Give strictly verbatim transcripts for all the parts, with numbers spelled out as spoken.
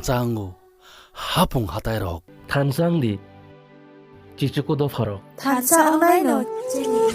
Chango, hapung hatairok. Thansa wngdi, chichuku dopharok. Thansa wngnaino chini.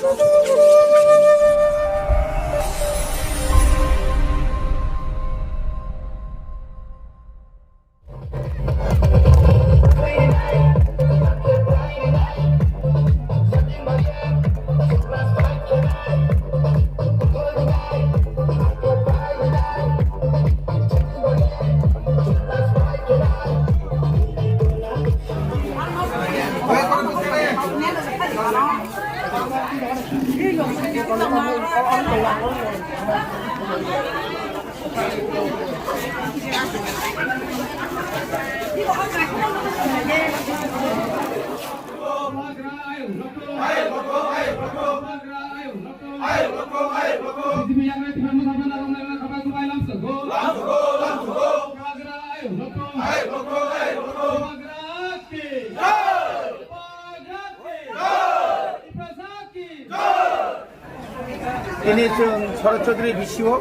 Tini chwng Sharat Chaudhary bisio,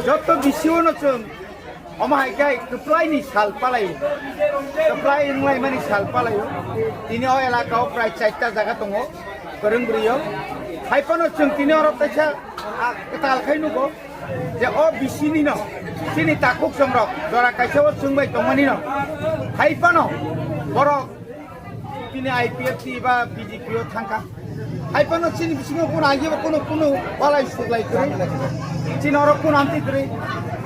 joto bisio no chwng omo hai khe kwplai ni sal palai, kwplai wnglaimani sal palai. Tini o elaka o prai chaita jaga tongo, kwrwng bwrwi o. Hai phano chwng tini oro kaisa, ah, kwtal khai nugo je o bisini no chini takhuk chongrok jora kaisa o chwng bai tongmani no. Hai phano borok Tini I P F T ba B J P o thangkha. Hai phano chini bisingo kuno agibo kuno, kuno walai suglai kwrwi. Chini oro kuno amtwi kwrwi.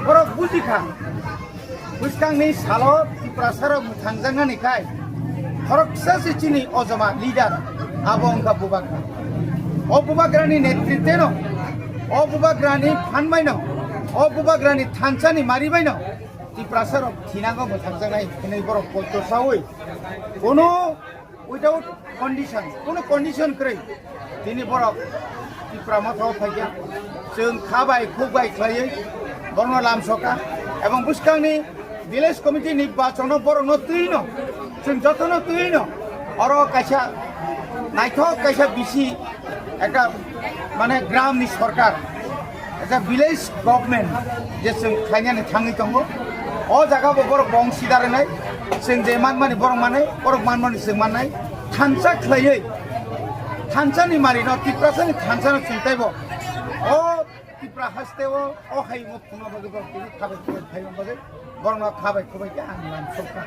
Borok bujikha. Bwskangni salo Tiprasarok mwthangjaknani khai khoroksa se chini ojoma leader abo wngkha Bubagra. O Bubagrani netritweno, o Bubagrani phan baino, o Bubagrani thansani mari baino Tiprasarok thinango mwthangjaknai hwnwi borok poito saui. Kono without condition, kono condition kwrwi tini borok Tipra Motha o phaikha. Chwng kha bai khuk bai khlaiwi borokno lamsokha. Ebong bwskangni village committee ni bachono borokno twino, chwng jotono twino oro kaisa naithok kaisa bisi ekta mane gram ni sorkar, ekta village government je chwng khlainani thangwi tongo. O jaga bo borok bong sida rwnai, chwng je manmani borok manai, borok manmani chwng mannai. Thansa khlaiwi, thansa ni mari no, Tiprasa ni thansa no chwng taibo o Tipra haste o, o hai wngma phunukna bagwi borok tini khabai khubai phaiman bagwi borok no khabai khubai khe ang lamsokha.